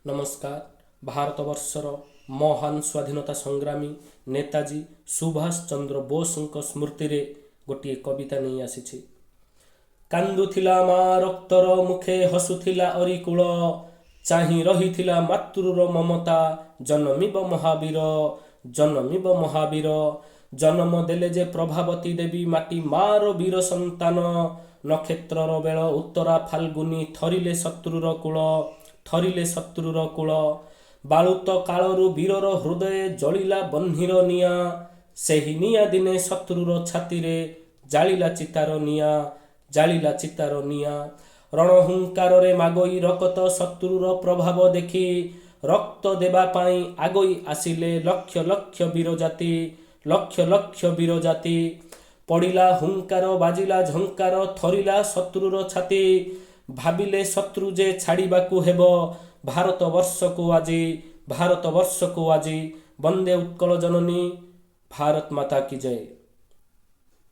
ନମସ୍କାର। ଭାରତବର୍ଷର ମହାନ ସ୍ୱାଧୀନତା ସଂଗ୍ରାମୀ ନେତାଜୀ ସୁଭାଷ ଚନ୍ଦ୍ର ବୋଷଙ୍କ ସ୍ମୃତିରେ ଗୋଟିଏ କବିତା ନେଇ ଆସିଛି। କାନ୍ଦୁଥିଲା ମା ରକ୍ତର ମୁଖେ, ହସୁଥିଲା ଅରିକୁଳ। ଚାହିଁ ରହିଥିଲା ମାତୃର ମମତା, ଜନମିବ ମହାବୀର, ଜନମିବ ମହାବୀର। ଜନମ ଦେଲେ ଯେ ପ୍ରଭାବତୀ ଦେବୀ, ମାଟି ମାର ବୀର ସନ୍ତାନ। ନକ୍ଷତ୍ରର ବେଳ ଉତ୍ତରା ଫାଲ୍ଗୁନୀ, ଥରିଲେ ଶତ୍ରୁର କୂଳ, ଥରିଲେ ଶତ୍ରୁର କୂଳ। ବାଳୁତ କାଳରୁ ବୀରର ହୃଦୟେ ଜଳିଲା ବହ୍ନିର ନିଆଁ। ସେହି ନିଆଁ ଦିନେ ଶତ୍ରୁର ଛାତିରେ ଜାଳିଲା ଚିତାର ନିଆଁ, ଜାଳିଲା ଚିତାର ନିଆଁ। ରଣହୁଙ୍କାରରେ ମାଗଇ ରକତ, ଶତ୍ରୁର ପ୍ରଭାବ ଦେଖି ରକ୍ତ ଦେବା ପାଇଁ ଆଗଇ ଆସିଲେ ଲକ୍ଷ ଲକ୍ଷ ବୀର ଜାତି, ଲକ୍ଷ ଲକ୍ଷ ବୀର ଜାତି। ପଡ଼ିଲା ହୁଙ୍କାର, ବାଜିଲା ଝଙ୍କାର, ଥରିଲା ଶତ୍ରୁର ଛାତି। ଭାବିଲେ ଶତ୍ରୁ ଯେ ଛାଡ଼ିବାକୁ ହେବ ଭାରତବର୍ଷକୁ ଆଜି, ଭାରତବର୍ଷକୁ ଆଜି। ବନ୍ଦେ ଉତ୍କଳ ଜନନୀ, ଭାରତ ମାତା କି ଜୟ।